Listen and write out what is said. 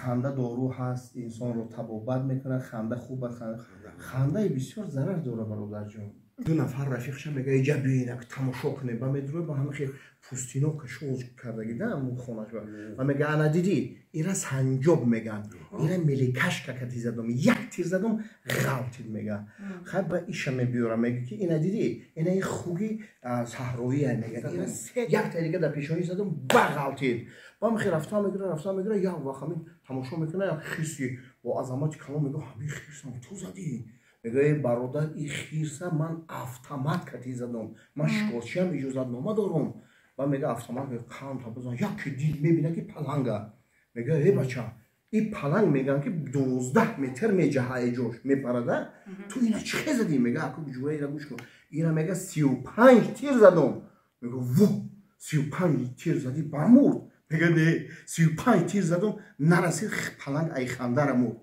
Ханда дору ҳаст, инсонро табобат мекунад, ханда хуб аст. Хандаи бисёр зарар дорад, бародарҷон. Ду нафар рафиқша мега: «Иҷа биёин, тамошо кунем». Ба медурои, ба ҳама хел пустино кашол кардаги да хонаш ва мега: «Ана дидӣ, ира санҷоб меган, ира меликашка кати задум, як тир задум, ғалтид», мега. Хай, ба иша мебиёра, мега ки ина дидӣ, ина и хуги саҳроия, мега, ира як та дига дар пешонӣ задум, ба ғалтид. Ба мехе рафта мегира, рафта мегира, як вақт ҳамин тамошо мекуна, як хирси бо азамати калон. Мега: «Ҳамин хирсам ту задӣ?» Мега: «Эй бародар, и хирса ман автомат кати задум, ман шикорчиам, иҷозатнома дорум». Ба мега: «Автомат қанта бизан». Яке дид, мебина ки паланга. Мега: «Э бача, и паланг меган ки 12 метр меҷаҳа, эҷош мепарада, ту ина чӣ хел задӣ?» Мега: «Аку ҷураира гӯш кун, ина, мега, 35 тир задум». Мега: «Во, 35 тир задӣ, бамурд?» Мега: «Не, 35 тир задум, нарасид, паланг айхандара мурд».